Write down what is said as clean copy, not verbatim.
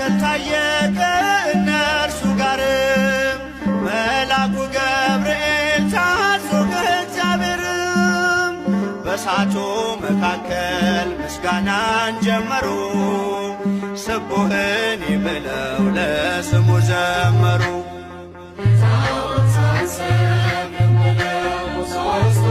መካከል ታየ ከእነርሱ ጋር መልአኩ ገብርኤል ታዞ ከእግዚአብሔር። በእሳቱ መካከል ምስጋናን ጀመሩ፣ ስቡሕኒ ብለው ለስሙ ዘመሩ። ለጣዖት አንሰግድም ብለው ሦስቱ